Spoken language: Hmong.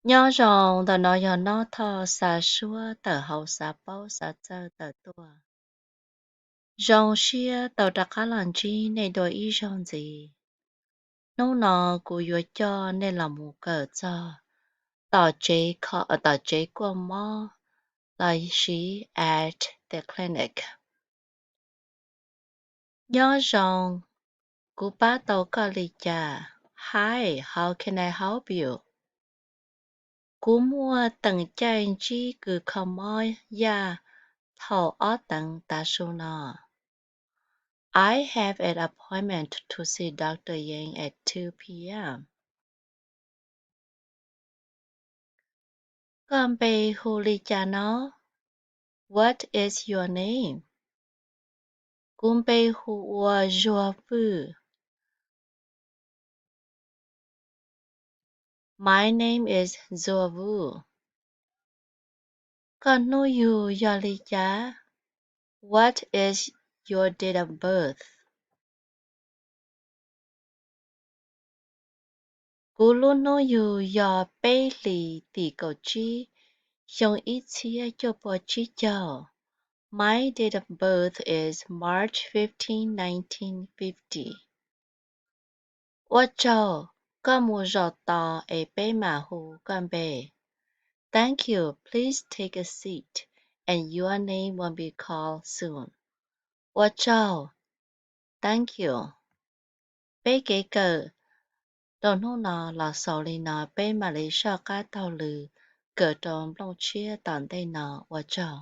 Nyob zoo, ntawm no yog Nob Thoj xa suab tawm hauv xav paub xav txawj tawm tuaj. Zoo siab tau rov qab los ntsib nej dua ib zaug ntxiv. Hnub no kuv yuav coj nej los mus kawm txog tom tsev kho, tom tsev kuaj mob los sis at the clinic. Nyob zoo, kuv pab tau koj li cas? Hi, how can I help you? Kuv muaj teem caij ntsib kws kho mob yaj thaum ob teev tav su no. I have an appointment to see Doctor Yang at two p.m. Koj npe hu li cas no? What is your name? Kuv npe hu ua Zuag Vwj. My name is Zuag Vwj. Koj hnub yug yog li cas? What is your date of birth? Kuv lub hnub yug yog peb hlis tim kaum tsib, xyoo ib txhiab cuaj pua tsib caug. My date of birth is March fifteen, nineteen fifty. Ua tsaug, koj mus zaum tos es peb mam hu koj npe. Thank you. Please take a seat and your name will be called soon. Ua tsaug. Thank you. Peb kev kawm rau hnub no los xaus li no, peb mam li soj qab taug lw kawm rau nplooj tshiab tom ntej no. Ua tsaug.